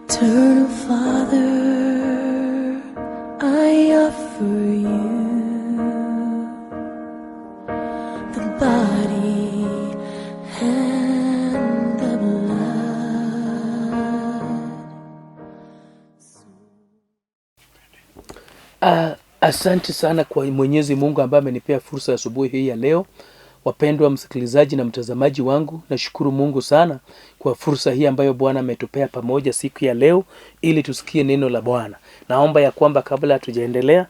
Eternal Father, I offer you the body and the blood. Asante sana kwa Mwenyezi Mungu ambaye amenipea fursa ya asubuhi hii ya leo. Wapendwa msikilizaji na mtazamaji wangu, nashukuru Mungu sana kwa fursa hii ambayo Bwana ametupea pamoja siku ya leo ili tusikie neno la Bwana. Naomba ya kwamba kabla hatujaendelea,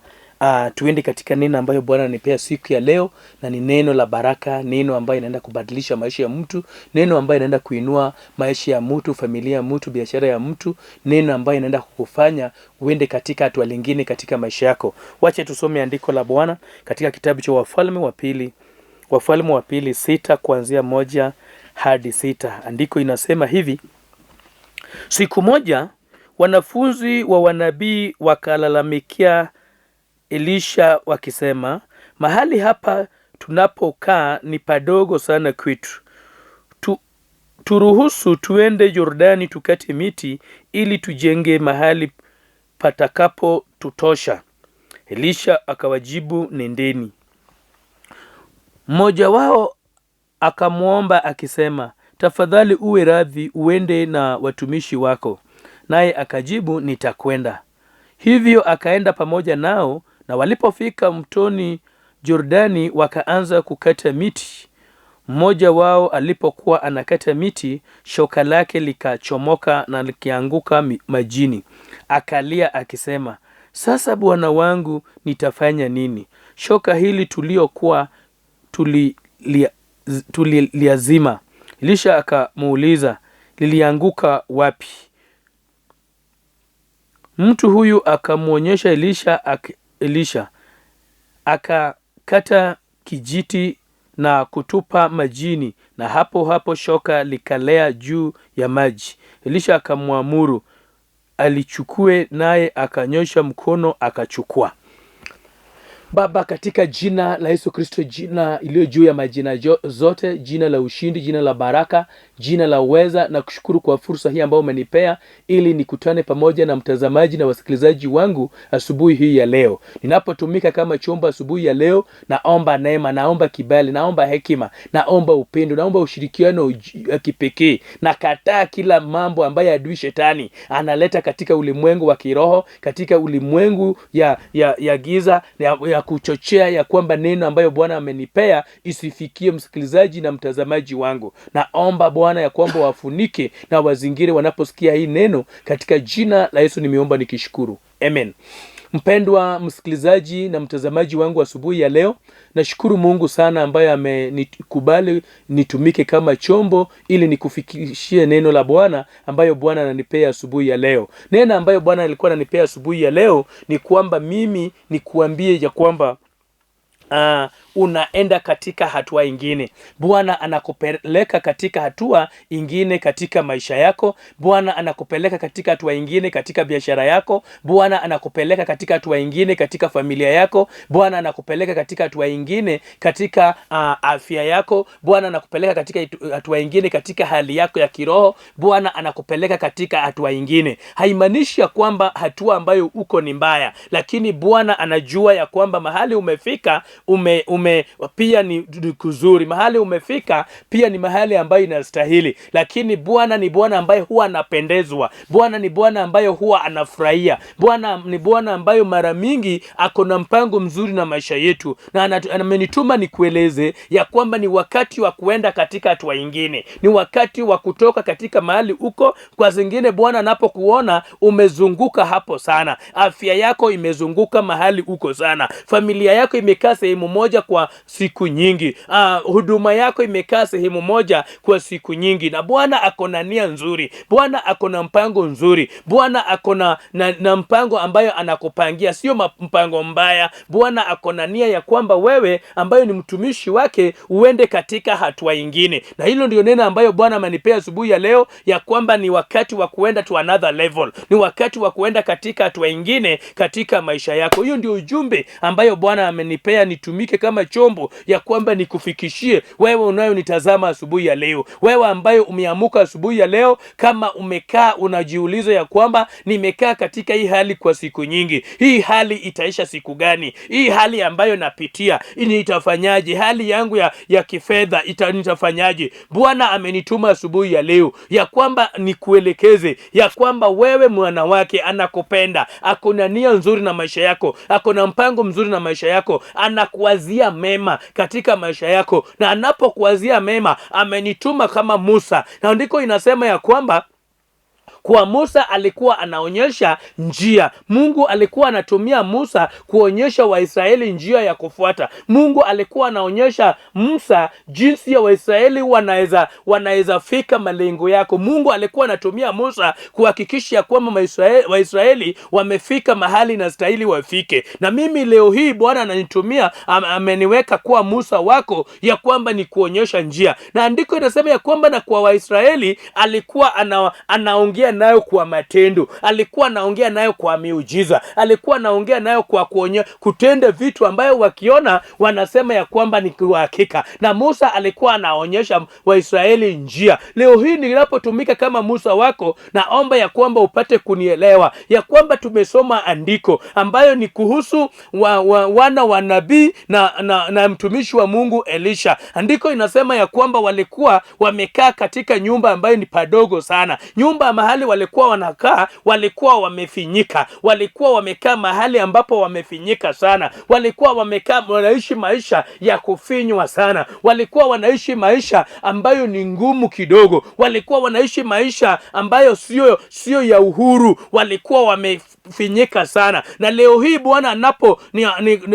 tuende katika neno ambayo Bwana ananipea siku ya leo, na ni neno la baraka, neno ambayo inaenda kubadilisha maisha ya mtu, neno ambayo inaenda kuinua maisha ya mtu, familia ya mtu, biashara ya mtu, neno ambayo inaenda kukufanya uende katika hatua lingine katika maisha yako. Wache tusome andiko la Bwana katika kitabu cha Wafalme wa Pili, Wafalme wa Pili 6 kuanzia 1 hadi 6. Andiko inasema hivi: siku moja wanafunzi wa wanabii wakalalamikia Elisha wakisema, mahali hapa tunapokaa ni padogo sana kwetu. Turuhusu tuende Yordani tukate miti ili tujenge mahali patakapo tutosha. Elisha akawajibu, nendeni. Mmoja wao akamwomba akisema, tafadhali uwe radhi uende na watumishi wako. Naye akajibu, nitakwenda. Hivyo akaenda pamoja nao, na walipofika mtoni Jordani wakaanza kukata miti. Mmoja wao alipokuwa anakata miti, shoka lake likachomoka na likianguka majini. Akalia akisema, sasa bwana wangu, nitafanya nini? Shoka hili tuliokuwa tuliazima. Elisha akamuuliza, lilianguka wapi? Mtu huyu akamwonyesha Elisha akakata kijiti na kutupa majini, na hapo hapo shoka likalea juu ya maji. Elisha akamwamuru alichukue, naye akanyosha mkono akachukua. Baba, katika jina la Yesu Kristo, jina iliyo juu ya majina zote, jina la ushindi, jina la baraka, jina la uweza, na kushukuru kwa fursa hii ambayo umenipea ili nikutane pamoja na mtazamaji na wasikilizaji wangu asubuhi hii ya leo. Ninapotumika kama chombo asubuhi ya leo, naomba neema, naomba kibali, naomba hekima, naomba upendo, naomba ushirikiano wa kipekee. Nakataa kila mambo ambayo adui shetani analeta katika ulimwengu wa kiroho, katika ulimwengu ya giza, ya kuchochea ya kwamba neno ambayo Bwana amenipea isifikie msikilizaji na mtazamaji wangu. Naomba Bwana ya kwamba wafunike na wazingire wanaposikia hii neno, katika jina la Yesu nimeomba nikishukuru. Amen. Mpendwa msikilizaji na mtazamaji wangu asubuhi ya leo, nashukuru Mungu sana ambaye amenikubali nitumike kama chombo ili nikufikishie neno la Bwana ambayo Bwana ananipea asubuhi ya leo. Neno ambayo Bwana alikuwa ananipea asubuhi ya leo ni kwamba mimi nikuambie ya kwamba unaenda katika hatua ingine. Bwana anakupeleka katika hatua ingine katika maisha yako. Bwana anakupeleka katika hatua ingine katika biashara yako. Bwana anakupeleka katika hatua ingine katika familia yako. Bwana anakupeleka katika hatua ingine katika afya yako. Bwana anakupeleka katika hatua ingine katika hali yako ya kiroho. Bwana anakupeleka katika hatua ingine. Haimaanishi ya kwamba hatua ambayo uko ni mbaya, lakini Bwana anajua ya kwamba mahali umefika pia ni kuzuri. Mahali umefika pia ni mahali ambayo inastahili. Lakini Bwana ni Bwana ambaye huwa anapendezwa. Bwana ni Bwana ambaye huwa anafurahia. Bwana ni Bwana ambaye mara mingi ako na mpango mzuri na maisha yetu. Na amenituma nikueleze ya kwamba ni wakati wa kuenda katika hatua nyingine. Ni wakati wa kutoka katika mahali uko. Kwa zingine Bwana anapokuona umezunguka hapo sana. Afya yako imezunguka mahali uko sana. Familia yako imekaa sehemu moja kwa siku nyingi. Huduma yako imekaa sehemu moja kwa siku nyingi. Na Bwana ako na nia nzuri. Bwana ako na mpango nzuri. Bwana ako na mpango ambayo anakupangia, sio mpango mbaya. Bwana ako na nia ya kwamba wewe ambayo ni mtumishi wake uende katika hatua nyingine. Na hilo ndio neno ambayo Bwana amenipea asubuhi ya leo, ya kwamba ni wakati wa kuenda to another level. Ni wakati wa kuenda katika hatua nyingine katika maisha yako. Hiyo ndio ujumbe ambayo Bwana amenipea nitumike kama chombo ya kwamba nikufikishie wewe unayonitazama asubuhi ya leo, wewe ambaye umeamuka asubuhi ya leo, kama umekaa unajiuliza ya kwamba nimekaa katika hii hali kwa siku nyingi, hii hali itaisha siku gani? Hii hali ambayo napitia nitafanyaje? Hali yangu ya kifedha nitafanyaje? Bwana amenituma asubuhi ya leo ya kwamba nikuelekeze ya kwamba wewe mwana wake anakupenda, ako na nia nzuri na maisha yako, ako na mpango mzuri na maisha yako, anakuwazia mema katika maisha yako, na anapokuwazia mema amenituma kama Musa, na andiko inasema ya kwamba kwa Musa alikuwa anaonyesha njia. Mungu alikuwa anatumia Musa kuonyesha Waisraeli njia ya kufuata. Mungu alikuwa anaonyesha Musa jinsi ya Waisraeli wanaweza fika malengo yako. Mungu alikuwa anatumia Musa kuhakikisha kwamba Waisraeli wamefika mahali na stahili wafike. Na mimi leo hii Bwana ananitumia, ameniweka kuwa Musa wako ya kwamba ni kuonyesha njia. Na andiko inasema ya kwamba na kwa Waisraeli alikuwa anaongea nayo kwa matendo, alikuwa anaongea nayo kwa miujiza, alikuwa anaongea nayo kwa kutenda vitu ambayo wakiona wanasema ya kwamba ni kwa hakika. Na Musa alikuwa anaonyesha Waisraeli njia. Leo hii ninapotumika kama Musa wako, naomba ya kwamba upate kunielewa ya kwamba tumesoma andiko ambayo ni kuhusu wana wa nabii na mtumishi wa Mungu Elisha. Andiko inasema ya kwamba walikuwa wamekaa katika nyumba ambayo ni padogo sana, nyumba mahali walikuwa wanakaa walikuwa wamefinyika, walikuwa wamekaa mahali ambapo wamefinyika sana, walikuwa wamekaa wanaishi maisha ya kufinywa sana, walikuwa wanaishi maisha ambayo ni ngumu kidogo, walikuwa wanaishi maisha ambayo sio ya uhuru, walikuwa wamefinyika sana. Na leo hii Bwana anapo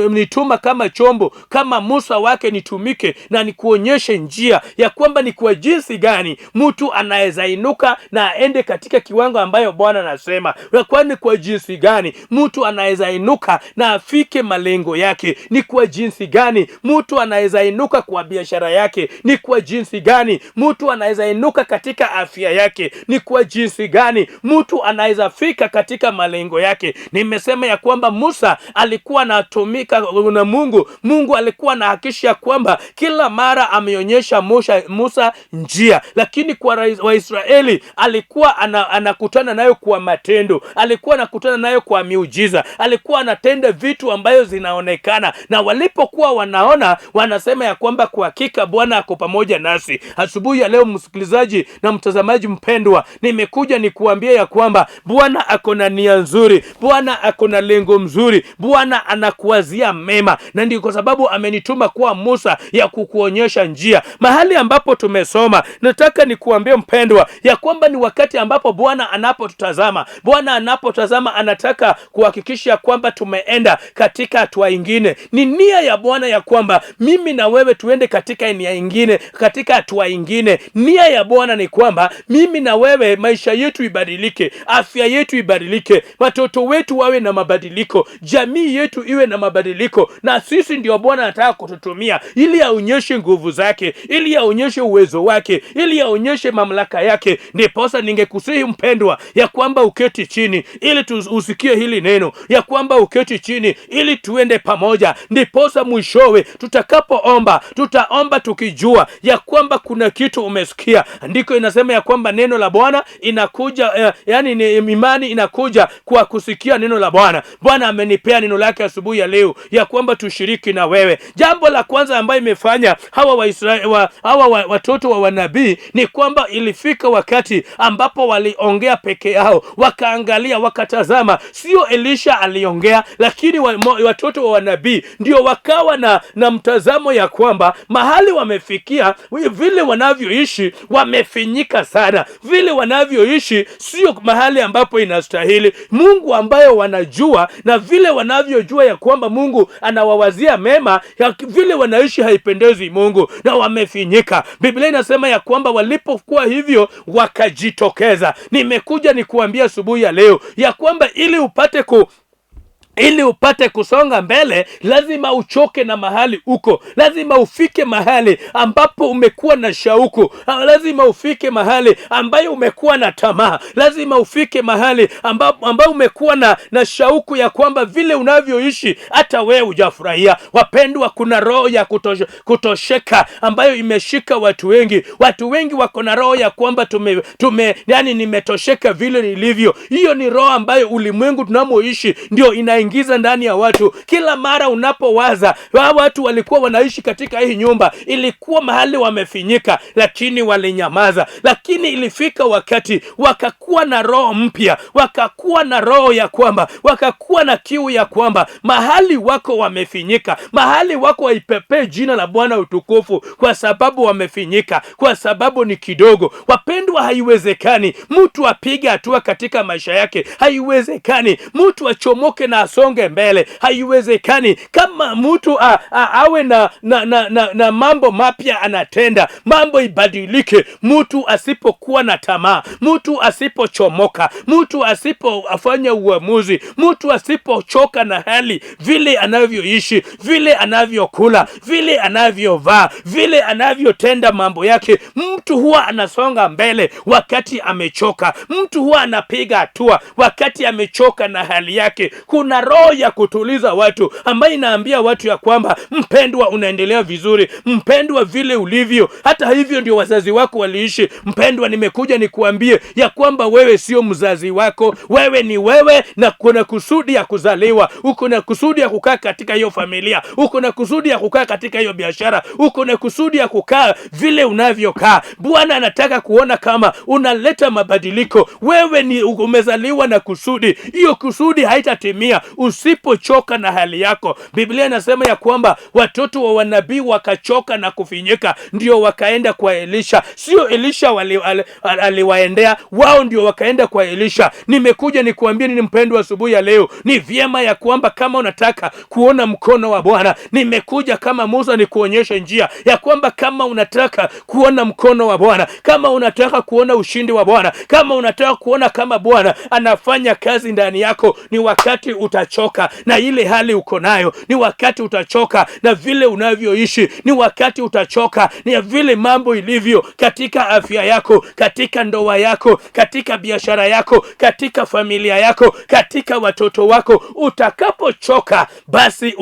nituma kama chombo, kama Musa wake nitumike na nikuonyeshe njia ya kwamba ni kwa jinsi gani mtu anaweza inuka na aende katika kiwango ambayo Bwana anasema, kwani kwa jinsi gani mtu anaweza inuka na afike malengo yake, ni kwa jinsi gani mtu anaweza inuka kwa biashara yake, ni kwa jinsi gani mtu anaweza inuka katika afya yake, ni kwa jinsi gani mtu anaweza fika katika malengo yake. Nimesema ya kwamba Musa alikuwa anatumika na Mungu. Mungu alikuwa anahakikisha kwamba kila mara ameonyesha Musa njia, lakini kwa Waisraeli alikuwa anakutana nayo kwa matendo, alikuwa anakutana nayo kwa miujiza, alikuwa anatenda vitu ambayo zinaonekana, na walipokuwa wanaona wanasema ya kwamba kwa hakika Bwana ako pamoja nasi. Asubuhi ya leo, msikilizaji na mtazamaji mpendwa, nimekuja nikuambia ya kwamba Bwana ako na nia nzuri, Bwana ako na lengo mzuri, Bwana anakuwazia mema, na ndio kwa sababu amenituma kuwa Musa ya kukuonyesha njia. Mahali ambapo tumesoma, nataka nikuambie mpendwa ya kwamba ni wakati ambapo Bwana anapotutazama, Bwana anapotazama anataka kuhakikisha kwamba tumeenda katika hatua ingine. Ni nia ya Bwana ya kwamba mimi na wewe tuende katika nia ingine, katika hatua ingine. Nia ya Bwana ni kwamba mimi na wewe maisha yetu ibadilike, afya yetu ibadilike, watoto wetu wawe na mabadiliko, jamii yetu iwe na mabadiliko, na sisi ndio Bwana anataka kututumia ili aonyeshe nguvu zake, ili aonyeshe uwezo wake, ili aonyeshe mamlaka yake. Ndiposa ningekusihi mpendwa ya kwamba uketi chini ili usikie hili neno, ya kwamba uketi chini ili tuende pamoja. Ndiposa mwishowe tutakapoomba, tutaomba tukijua ya kwamba kuna kitu umesikia. Andiko inasema ya kwamba neno la Bwana inakuja, yani ni imani inakuja kwa kusikia neno la Bwana. Bwana amenipea neno lake asubuhi ya leo ya kwamba tushiriki na wewe. Jambo la kwanza ambayo imefanya hawa hawa watoto wa wanabii ni kwamba ilifika wakati ambapo waliongea peke yao, wakaangalia, wakatazama. Sio Elisha aliongea, lakini watoto wa wanabii ndio wakawa na mtazamo ya kwamba mahali wamefikia, vile wanavyoishi wamefinyika sana, vile wanavyoishi sio mahali ambapo inastahili. Mungu ambayo wanajua na vile wanavyojua ya kwamba Mungu anawawazia mema, ya vile wanaishi haipendezi Mungu na wamefinyika. Biblia inasema ya kwamba walipokuwa hivyo wakajitokeza. Nimekuja nikuambia asubuhi ya leo ya kwamba ili upate Ili upate kusonga mbele, lazima uchoke na mahali uko, lazima ufike mahali ambapo umekuwa na shauku, lazima ufike mahali ambayo umekuwa na tamaa, lazima ufike mahali ambayo umekuwa na shauku ya kwamba vile unavyoishi hata wewe hujafurahia. Wapendwa, kuna roho ya kutosheka ambayo imeshika watu wengi. Watu wengi wako na roho ya kwamba yani nimetosheka vile nilivyo. Hiyo ni roho ambayo ulimwengu tunamoishi ndio inaingiza ndani ya watu. Kila mara unapowaza, watu walikuwa wanaishi katika hii nyumba, ilikuwa mahali wamefinyika, lakini walinyamaza. Lakini ilifika wakati wakakuwa na roho mpya, wakakuwa na roho ya kwamba, wakakuwa na kiu ya kwamba mahali wako wamefinyika, mahali wako waipepee jina la Bwana utukufu, kwa sababu wamefinyika, kwa sababu ni kidogo. Wapendwa, haiwezekani mtu apige hatua katika maisha yake, haiwezekani mtu achomoke na asonge mbele, haiwezekani kama mtu awe na mambo mapya anatenda, mambo ibadilike. Mtu asipokuwa na tamaa, mtu asipochomoka, mtu asipofanya uamuzi, mtu asipochoka na hali vile anavyoishi, vile anavyokula, vile anavyovaa, vile anavyotenda mambo yake, mtu huwa anasonga mbele wakati amechoka. Mtu huwa anapiga hatua wakati amechoka na hali yake. Kuna roho ya kutuliza watu ambayo inaambia watu ya kwamba mpendwa, unaendelea vizuri, mpendwa, vile ulivyo, hata hivyo ndio wazazi wako waliishi. Mpendwa, nimekuja nikuambie ya kwamba wewe sio mzazi wako, wewe ni wewe, na kuna kusudi ya kuzaliwa, uko na kusudi ya kukaa katika hiyo familia, uko na kusudi ya kukaa katika hiyo biashara, uko na kusudi ya kukaa vile unavyokaa. Bwana anataka kuona kama unaleta mabadiliko. Wewe ni umezaliwa na kusudi, hiyo kusudi haitatimia usipochoka na hali yako. Biblia inasema ya kwamba watoto wa wanabii wakachoka na kufinyika, ndio wakaenda kwa Elisha. Sio Elisha aliwaendea wao, ndio wakaenda kwa Elisha. Nimekuja nikuambie nini mpendwa, asubuhi ya leo, ni vyema ya kwamba kama unataka kuona mkono wa Bwana, nimekuja kama Musa nikuonyeshe njia ya kwamba kama unataka kuona mkono wa Bwana, kama unataka kuona ushindi wa Bwana, kama unataka kuona kama Bwana anafanya kazi ndani yako, ni wakati utachoka na ile hali uko nayo, ni wakati utachoka na vile unavyoishi, ni wakati utachoka na vile mambo ilivyo katika afya yako, katika ndoa yako, katika biashara yako, katika familia yako, katika watoto wako. Utakapochoka basi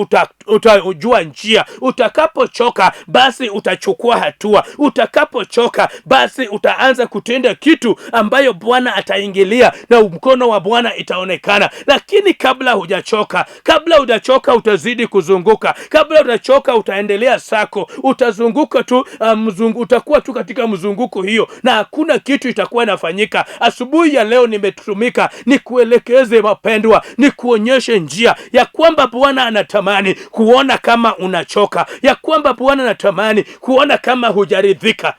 utajua njia, utakapochoka basi utachukua hatua, utakapochoka basi utaanza kutenda kitu ambayo Bwana ataingilia na mkono wa Bwana itaonekana. Lakini kabla hujachoka, kabla hujachoka utazidi kuzunguka, kabla hujachoka utaendelea sako, utazunguka tu, utakuwa tu katika mzunguko hiyo na hakuna kitu itakuwa inafanyika. Asubuhi ya leo nimetumika nikuelekeze mapendwa, nikuonyeshe njia ya kwamba Bwana anatamani kuona kama unachoka, ya kwamba Bwana anatamani kuona kama hujaridhika.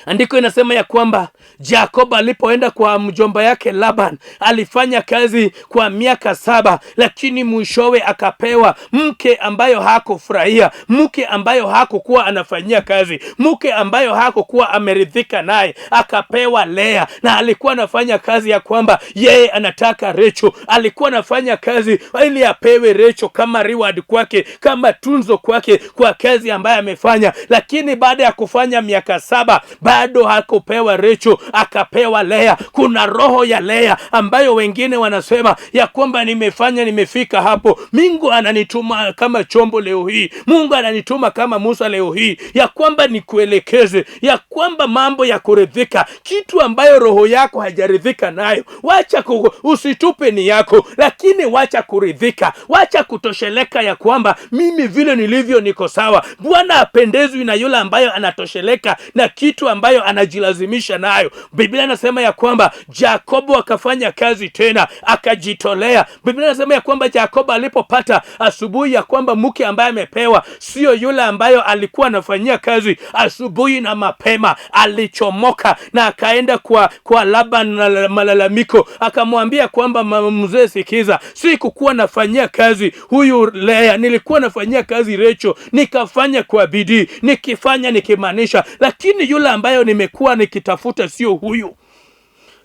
Andiko inasema ya kwamba Jakob alipoenda kwa mjomba yake Laban alifanya kazi kwa miaka 7, lakini mwishowe akapewa mke ambayo hakufurahia, mke ambayo hakukuwa anafanyia kazi, mke ambayo hakukuwa ameridhika naye, akapewa Lea, na alikuwa anafanya kazi ya kwamba yeye anataka Rachel. Alikuwa anafanya kazi ili apewe Rachel kama reward kwake, kama tunzo kwake kwa kazi ambayo amefanya. Lakini baada ya kufanya miaka 7 bado hakupewa Rachel, akapewa Lea. Kuna roho ya Lea ambayo wengine wanasema ya kwamba nimefanya, nimefika hapo, Mungu ananituma kama chombo leo hii, Mungu ananituma kama Musa leo hii, ya kwamba nikuelekeze ya kwamba mambo ya kuridhika, kitu ambayo roho yako haijaridhika nayo, wacha usitupe ni yako, lakini wacha kuridhika, wacha kutosheleka ya kwamba mimi vile nilivyo niko sawa. Bwana apendezwi na yule ambayo anatosheleka na kitu ambayo anajilazimisha nayo. Biblia inasema ya kwamba Jakobo akafanya kazi tena, akajitolea. Biblia inasema ya kwamba Jakobo alipopata asubuhi ya kwamba mke ambaye amepewa sio yule ambayo alikuwa anafanyia kazi, asubuhi na mapema alichomoka na akaenda kwa Laban na malalamiko, akamwambia kwamba mzee, sikiza, sikukuwa nafanyia kazi huyu Lea, nilikuwa nafanyia kazi Rachel, nikafanya kwa bidii, nikifanya nikimaanisha, lakini yule ambayo nimekuwa nikitafuta sio huyu.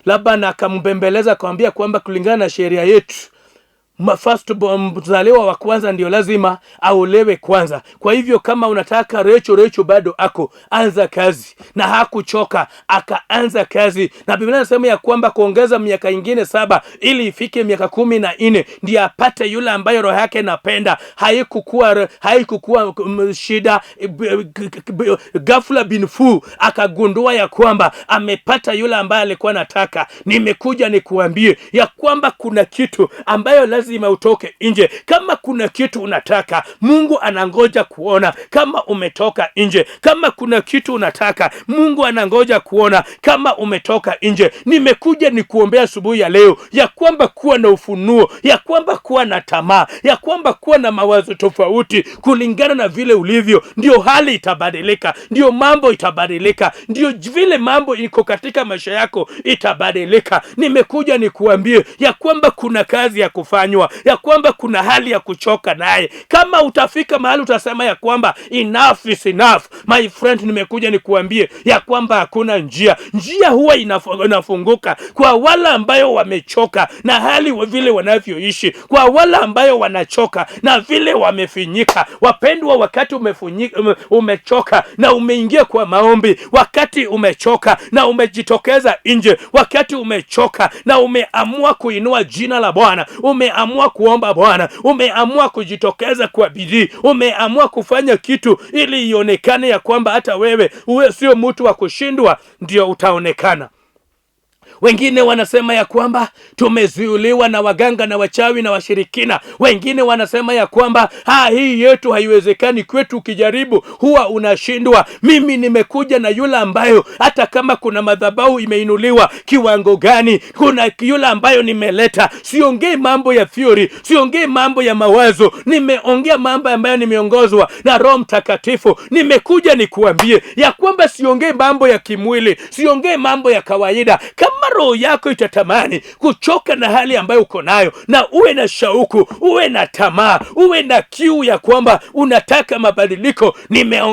Laban akambembeleza akamwambia kwamba kulingana na sheria yetu First mzaliwa wa kwanza ndio lazima aolewe kwanza. Kwa hivyo kama unataka Recho, Recho bado ako, anza kazi. Na hakuchoka, akaanza kazi, na Biblia inasema ya kwamba kuongeza miaka ingine 7 ili ifike miaka 14 ndiye apate yule ambaye roho yake inapenda. Haikukuwa shida. Ghafla bin fu akagundua ya kwamba amepata yule ambaye alikuwa anataka. Nimekuja nikuambie ya kwamba kuna kitu ambayo lazima utoke nje. Kama kuna kitu unataka, Mungu anangoja kuona kama umetoka nje. Kama kuna kitu unataka, Mungu anangoja kuona kama umetoka nje. Nimekuja nikuombea asubuhi ya leo ya kwamba kuwa na ufunuo, ya kwamba kuwa na tamaa, ya kwamba kuwa na mawazo tofauti kulingana na vile ulivyo, ndio hali itabadilika, ndio mambo itabadilika, ndio vile mambo iko katika maisha yako itabadilika. Nimekuja nikuambie ya kwamba kuna kazi ya kufanywa, ya kwamba kuna hali ya kuchoka naye. Kama utafika mahali utasema ya kwamba enough is enough, my friend, nimekuja nikuambie ya kwamba hakuna njia. Njia huwa inafunguka kwa wale ambayo wamechoka na hali vile wanavyoishi, kwa wale ambayo wanachoka na vile wamefinyika. Wapendwa, wakati umechoka na umeingia kwa maombi, wakati umechoka na umejitokeza nje, wakati umechoka na umeamua kuinua jina la Bwana, umeamua kuomba Bwana, umeamua kujitokeza kwa bidii, umeamua kufanya kitu ili ionekane ya kwamba hata wewe uwe sio mtu wa kushindwa, ndio utaonekana. Wengine wanasema ya kwamba tumezuiliwa na waganga na wachawi na washirikina. Wengine wanasema ya kwamba hii yetu haiwezekani kwetu, ukijaribu huwa unashindwa. Mimi nimekuja na yule ambayo hata kama kuna madhabahu imeinuliwa kiwango gani, kuna yule ambayo nimeleta. Siongei mambo ya theory, siongei mambo ya mawazo, nimeongea mambo ambayo nimeongozwa na Roho Mtakatifu. Nimekuja nikuambie ya kwamba siongei mambo ya kimwili, siongei mambo ya kawaida. Kama roho yako itatamani kuchoka na hali ambayo uko nayo, na uwe na shauku, uwe na tamaa, uwe na kiu ya kwamba unataka mabadiliko,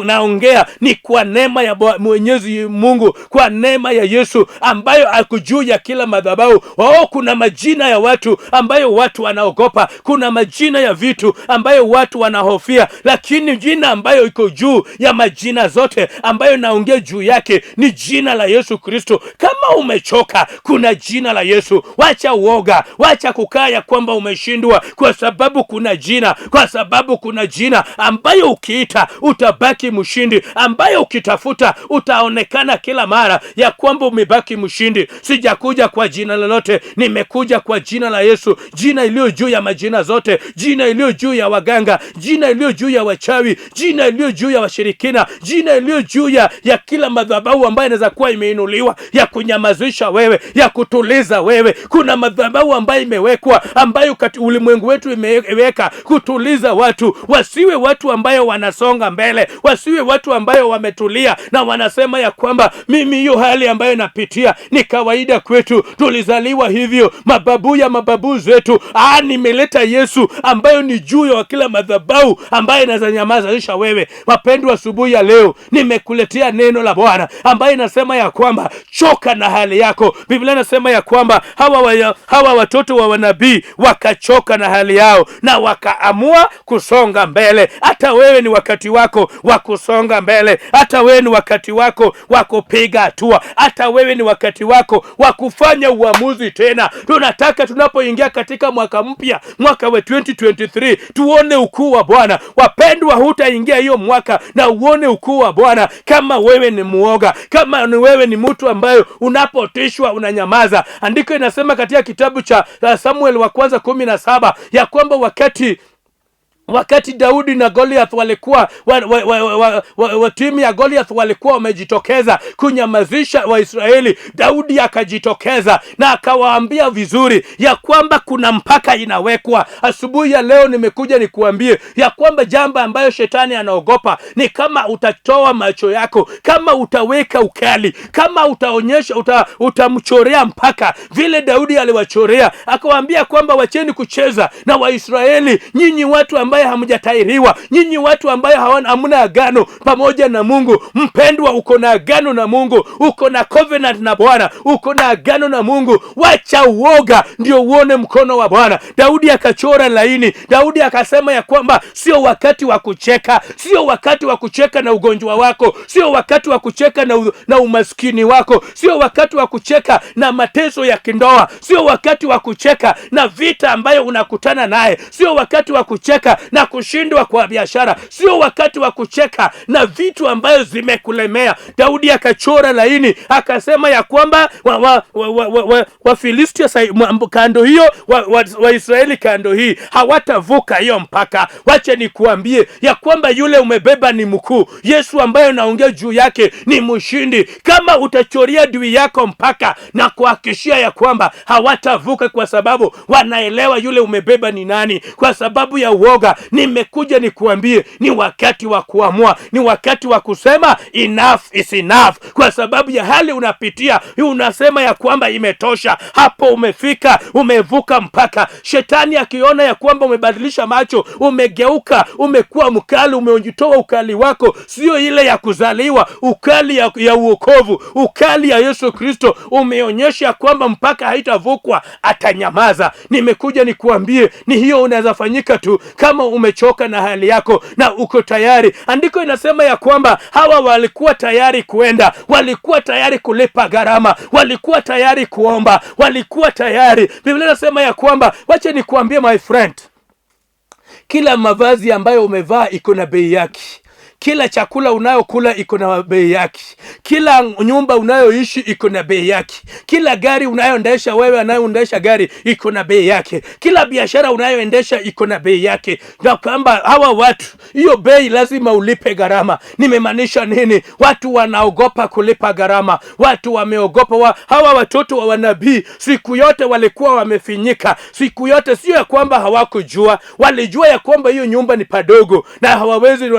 naongea ni kwa neema ya Mwenyezi Mungu, kwa neema ya Yesu ambayo ako juu ya kila madhabahu. Oh, kuna majina ya watu ambayo watu wanaogopa, kuna majina ya vitu ambayo watu wanahofia, lakini jina ambayo iko juu ya majina zote ambayo naongea juu yake ni jina la Yesu Kristo. Kama umechoka, kuna jina la Yesu. Wacha uoga, wacha kukaa ya kwamba umeshindwa, kwa sababu kuna jina, kwa sababu kuna jina ambayo ukiita utabaki mshindi, ambayo ukitafuta utaonekana kila mara ya kwamba umebaki mshindi. Sijakuja kwa jina lolote, nimekuja kwa jina la Yesu, jina iliyo juu ya majina zote, jina iliyo juu ya waganga, jina iliyo juu ya wachawi, jina iliyo juu ya washirikina, jina iliyo juu ya kila madhabahu ambayo inaweza kuwa imeinuliwa ya kunyamazisha wewe, ya kutuliza wewe. Kuna madhabahu ambayo imewekwa, ambayo ulimwengu wetu imeweka kutuliza watu, wasiwe watu ambayo wanasonga mbele, wasiwe watu ambayo wametulia na wanasema ya kwamba mimi hiyo hali ambayo napitia ni kawaida kwetu, tulizaliwa hivyo, mababu ya mababu zetu. Nimeleta Yesu ambayo ni juu ya kila madhabahu ambayo inaweza nyamazisha wewe. Wapendwa, asubuhi ya leo nimekuletea neno la Bwana ambayo inasema ya kwamba choka na hali yako. Biblia inasema ya kwamba hawa watoto wa wanabii wakachoka na hali yao na wakaamua kusonga mbele. Hata wewe ni wakati wako wa kusonga mbele, hata wewe ni wakati wako wa kupiga hatua, hata wewe ni wakati wako wa kufanya uamuzi tena. Tunataka tunapoingia katika mwaka mpya, mwaka wa 2023, tuone ukuu wa Bwana. Wapendwa, hutaingia hiyo mwaka na uone ukuu wa Bwana kama wewe ni muoga, kama ni wewe ni mtu ambaye unapotishwa unanyamaza. Andiko inasema katika kitabu cha Samuel wa kwanza 17 ya kwamba wakati Daudi na Goliath walikuwa wa timu ya Goliath walikuwa wamejitokeza kunyamazisha Waisraeli, Daudi akajitokeza na akawaambia vizuri ya kwamba kuna mpaka inawekwa. Asubuhi ya leo nimekuja nikuambie ya kwamba jambo ambayo shetani anaogopa ni kama utatoa macho yako, kama utaweka ukali, kama utaonyesha utamchorea mpaka vile Daudi aliwachorea, akawaambia kwamba wacheni kucheza na Waisraeli, nyinyi watu ambao ambaye hamjatairiwa, nyinyi watu ambaye hamna agano pamoja na Mungu. Mpendwa, uko na agano na Mungu, uko na covenant na Bwana, uko na agano na Mungu. Wacha uoga ndio uone mkono wa Bwana. Daudi akachora laini. Daudi akasema ya kwamba sio wakati wa kucheka, sio wakati wa kucheka na ugonjwa wako, sio wakati wa kucheka na umaskini wako, sio wakati wa kucheka na mateso ya kindoa, sio wakati wa kucheka na vita ambayo unakutana naye, sio wakati wa kucheka na kushindwa kwa biashara, sio wakati wa kucheka na vitu ambayo zimekulemea. Daudi akachora laini akasema ya kwamba Wafilistia kando hiyo, Waisraeli kando hii, hawatavuka hiyo mpaka. Wache nikuambie ya kwamba yule umebeba ni mkuu. Yesu ambaye unaongea juu yake ni mshindi. Kama utachoria adui yako mpaka na kuhakikishia ya kwamba hawatavuka, kwa sababu wanaelewa yule umebeba ni nani, kwa sababu ya uoga, nimekuja nikuambie ni wakati wa kuamua, ni wakati wa kusema enough is enough. Kwa sababu ya hali unapitia, unasema ya kwamba imetosha. Hapo umefika, umevuka mpaka. Shetani akiona ya kwamba umebadilisha macho, umegeuka, umekuwa mkali, umeujitoa ukali wako, sio ile ya kuzaliwa, ukali ya uokovu, ukali ya Yesu Kristo, umeonyesha kwamba mpaka haitavukwa, atanyamaza. Nimekuja nikuambie ni hiyo unaweza fanyika tu kama umechoka na hali yako na uko tayari. Andiko inasema ya kwamba hawa walikuwa tayari kuenda, walikuwa tayari kulipa gharama, walikuwa tayari kuomba, walikuwa tayari. Biblia inasema ya kwamba, wacha nikuambie my friend, kila mavazi ambayo umevaa iko na bei yake. Kila chakula unayokula iko na bei yake. Kila nyumba unayoishi iko na bei yake. Kila gari unayoendesha wewe, anayoendesha gari iko na bei yake. Kila biashara unayoendesha iko na bei yake, na kwamba hawa watu, hiyo bei lazima ulipe gharama. Nimemaanisha nini? Watu wanaogopa kulipa gharama, watu wameogopa hawa watoto wa wanabii siku yote walikuwa wamefinyika, siku yote. Sio ya kwamba hawakujua, walijua ya kwamba hiyo nyumba ni padogo na hawawezi,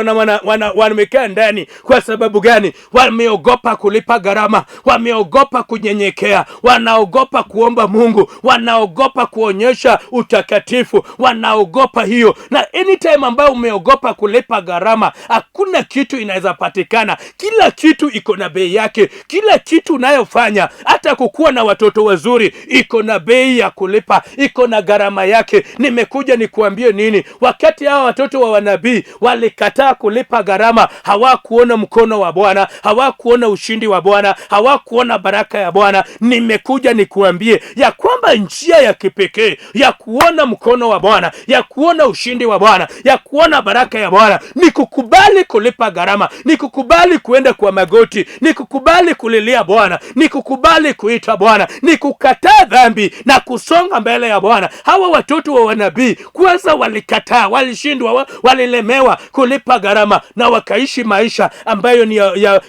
wamekaa ndani. Kwa sababu gani? Wameogopa kulipa gharama, wameogopa kunyenyekea, wanaogopa kuomba Mungu, wanaogopa kuonyesha utakatifu, wanaogopa hiyo. Na anytime ambayo umeogopa kulipa gharama, hakuna kitu inaweza patikana. Kila kitu iko na bei yake, kila kitu unayofanya, hata kukuwa na watoto wazuri, iko na bei ya kulipa, iko na gharama yake. Nimekuja nikuambie nini? Wakati hawa watoto wa wanabii walikataa kulipa gharama, hawakuona mkono wa Bwana, hawakuona ushindi wa Bwana, hawakuona baraka ya Bwana. Nimekuja nikuambie ya kwamba njia ya kipekee ya kuona mkono wa Bwana, ya kuona ushindi wa Bwana, ya kuona baraka ya Bwana ni kukubali kulipa gharama, ni kukubali kuenda kwa magoti, ni kukubali kulilia Bwana, ni kukubali kuita Bwana, ni kukataa dhambi na kusonga mbele ya Bwana. Hawa watoto wa wanabii kwanza walikataa, walishindwa, walilemewa kulipa gharama na wakaishi maisha ambayo ni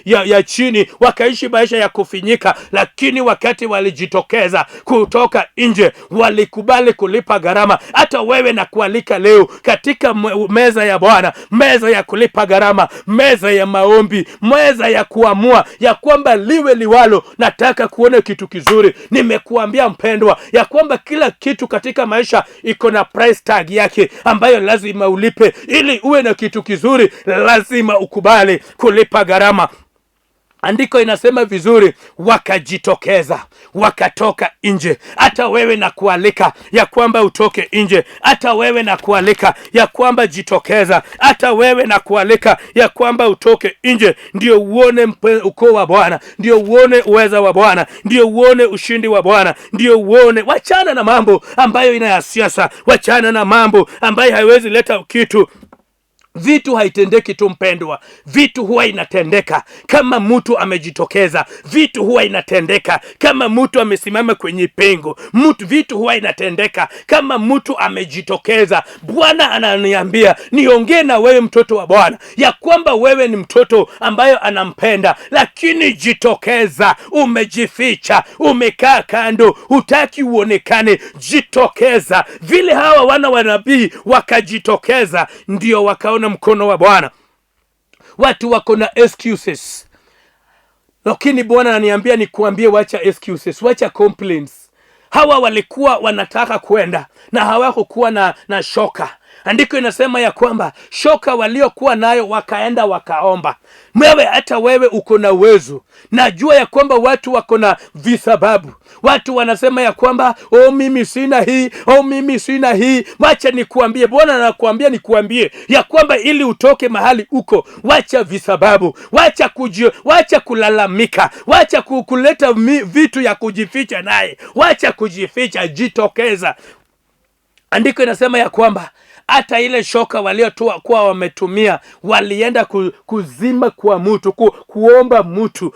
ya chini, wakaishi maisha ya kufinyika. Lakini wakati walijitokeza kutoka nje, walikubali kulipa gharama. Hata wewe nakualika leo katika meza ya Bwana, meza ya kulipa gharama, meza ya maombi, meza ya kuamua ya kwamba liwe liwalo, nataka kuona kitu kizuri. Nimekuambia mpendwa, ya kwamba kila kitu katika maisha iko na price tag yake ambayo lazima ulipe ili uwe na kitu kizuri, lazima ukubali kulipa gharama. Andiko inasema vizuri, wakajitokeza wakatoka nje. Hata wewe nakualika ya kwamba utoke nje. Hata wewe nakualika ya kwamba jitokeza. Hata wewe nakualika ya kwamba utoke nje, ndio uone ukuu wa Bwana, ndio uone uweza wa Bwana, ndio uone ushindi wa Bwana, ndio uone. Wachana na mambo ambayo ina ya siasa, wachana na mambo ambayo haiwezi leta kitu. Vitu haitendeki tu mpendwa, vitu huwa inatendeka kama mtu amejitokeza. Vitu huwa inatendeka kama mtu amesimama kwenye pengo mtu. Vitu huwa inatendeka kama mtu amejitokeza. Bwana ananiambia niongee na wewe mtoto wa Bwana ya kwamba wewe ni mtoto ambayo anampenda, lakini jitokeza. Umejificha, umekaa kando, hutaki uonekane. Jitokeza vile hawa wana wa nabii wakajitokeza, ndio wakaona mkono wa Bwana. Watu wako na excuses, lakini Bwana ananiambia nikuambie, wacha excuses, wacha complaints. Hawa walikuwa wanataka kwenda na hawakukuwa na shoka. Andiko inasema ya kwamba shoka waliokuwa nayo wakaenda wakaomba. Wewe, hata wewe uko na uwezo. Najua ya kwamba watu wako na visababu. Watu wanasema ya kwamba oh, mimi sina hii, oh, mimi sina hii. Wacha nikuambie, Bwana anakuambia nikuambie ya kwamba ili utoke mahali uko, wacha visababu, wacha kulalamika, wacha kuleta vitu ya kujificha naye, wacha kujificha, jitokeza. Andiko inasema ya kwamba hata ile shoka waliokuwa wametumia walienda kuzima kwa mtu, kuomba mtu,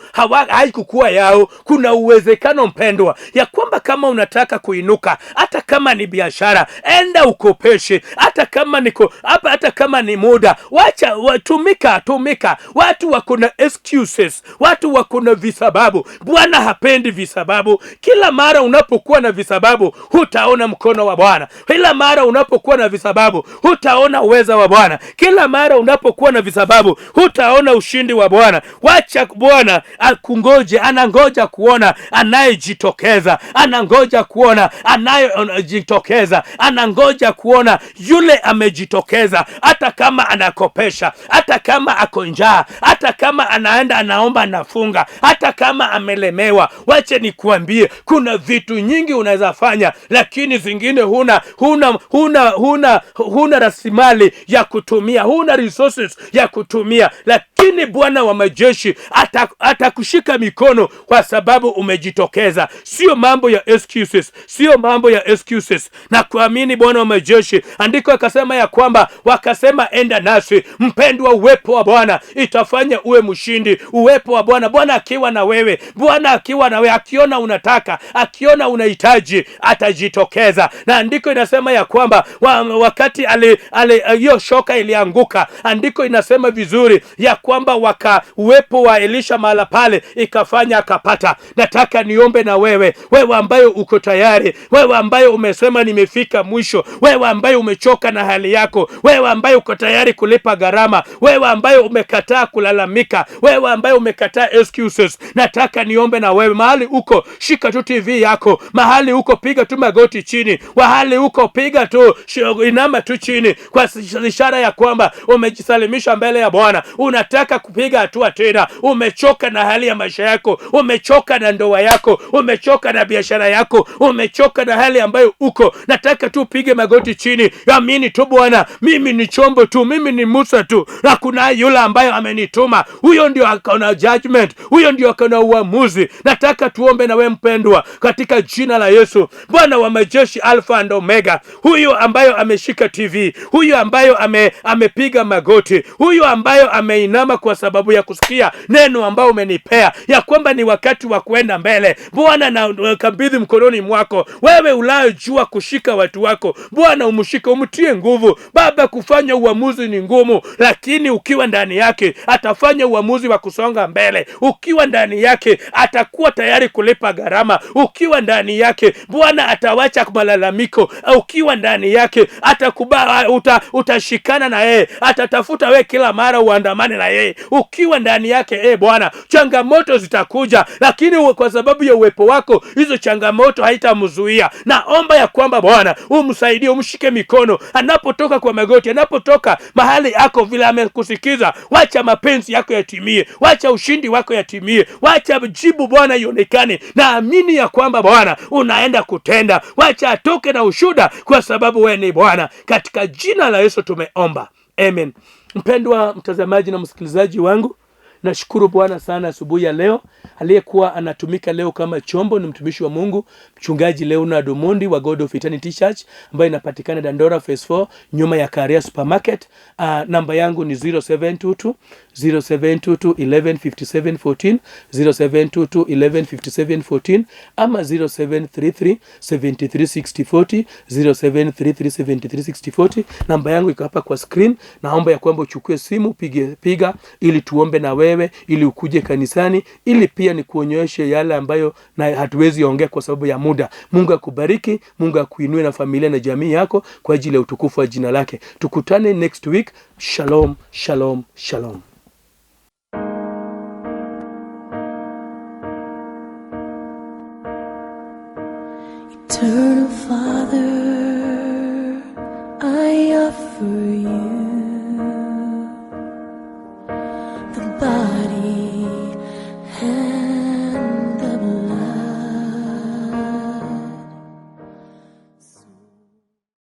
haikukuwa yao. Kuna uwezekano mpendwa, ya kwamba kama unataka kuinuka, hata kama ni biashara, enda ukopeshe, hata kama ni hapa, hata kama ni muda, wacha tumika. Watu wako na excuses, watu wako na visababu. Bwana hapendi visababu. Kila mara unapokuwa na visababu, hutaona mkono wa Bwana. Kila mara unapokuwa na visababu, hutaona uweza wa Bwana. Kila mara unapokuwa na visababu, hutaona ushindi wa Bwana. Wacha Bwana akungoje, anangoja kuona anayejitokeza, anangoja kuona anayejitokeza, anangoja kuona yule amejitokeza, hata kama anakopesha, hata kama ako njaa, hata kama anaenda anaomba, anafunga, hata kama amelemewa. Wache nikuambie, kuna vitu nyingi unaweza fanya, lakini zingine huna rasilimali ya kutumia, huna resources ya kutumia, lakini Bwana wa majeshi atakushika mikono kwa sababu umejitokeza. Sio mambo ya excuses, sio mambo ya excuses. Na kuamini Bwana wa majeshi, andiko akasema ya kwamba wakasema enda nasi. Mpendwa, uwepo wa Bwana itafanya uwe mshindi. Uwepo wa Bwana, Bwana akiwa na wewe, Bwana akiwa na wewe, akiona unataka, akiona unahitaji, atajitokeza. Na andiko inasema ya kwamba wakati hiyo shoka ilianguka, andiko inasema vizuri ya kwamba uwepo wa Elisha mahala pale ikafanya akapata. Nataka niombe na wewe, wewe ambaye uko tayari, wewe ambaye umesema nimefika mwisho, wewe ambaye umechoka na hali yako, wewe ambaye uko tayari kulipa gharama, wewe ambaye umekataa kulalamika, wewe ambaye umekataa excuses, nataka niombe na wewe mahali uko, shika tu TV yako, mahali uko piga tu magoti chini, mahali uko piga tu, inama tu chini kwa ishara ya kwamba umejisalimisha mbele ya Bwana. Unataka kupiga hatua tena, umechoka na hali ya maisha yako, umechoka na ndoa yako, umechoka na biashara yako, umechoka na hali ambayo uko. Nataka tu upige magoti chini, amini tu Bwana, mimi ni chombo tu, mimi ni Musa tu, na kuna yule ambaye amenituma. Huyo ndio akona judgment, huyo ndio akona uamuzi. Nataka tuombe na wewe mpendwa, katika jina la Yesu. Bwana wa majeshi, Alpha and Omega, huyo ambayo ameshika TV, huyo ambayo amepiga magoti, huyo ambayo ameinama kwa sababu ya kusikia neno ambayo umenipea ya kwamba ni wakati wa kuenda mbele. Bwana, na kabidhi mkononi mwako, wewe unayejua kushika watu wako. Bwana, umshike, umtie nguvu. Baba, kufanya uamuzi ni ngumu, lakini ukiwa ndani yake atafanya uamuzi wa kusonga mbele. Ukiwa ndani yake atakuwa tayari kulipa gharama. Ukiwa ndani yake Bwana atawacha malalamiko. Ukiwa ndani yake utashikana na yeye, atatafuta we kila mara uandamane na yeye. Ukiwa ndani yake, Bwana, changamoto zitakuja, lakini kwa sababu ya uwepo wako hizo changamoto haitamzuia. Naomba ya kwamba Bwana umsaidie, umshike mikono anapotoka kwa magoti, anapotoka mahali yako vile amekusikiza. Wacha mapenzi yako yatimie, wacha ushindi wako yatimie, wacha jibu Bwana ionekane. Naamini ya kwamba Bwana unaenda kutenda, wacha atoke na ushuda kwa sababu wewe ni Bwana. Katika jina la Yesu tumeomba, amen. Mpendwa mtazamaji na msikilizaji wangu, nashukuru Bwana sana asubuhi ya leo. Aliyekuwa anatumika leo kama chombo ni mtumishi wa Mungu Mchungaji Leonard Omondi wa God of Eternity Church ambayo inapatikana Dandora Phase 4 nyuma ya Karia Supermarket. Namba yangu ni 0722 0722 11 57 14, 0722 11 57 14 ama 0733 73 60 40, 0733 73 60 40. Namba yangu iko hapa kwa screen. Naomba ya kwamba uchukue simu, piga ili tuombe na wewe, ili ukuje kanisani, ili pia nikuonyeshe yale ambayo na hatuwezi ongea kwa sababu ya muda. Mungu akubariki, Mungu akuinue na familia na jamii yako kwa ajili ya utukufu wa jina lake. Tukutane next week. Shalom, shalom, shalom. Eternal Father, I offer offer you the body and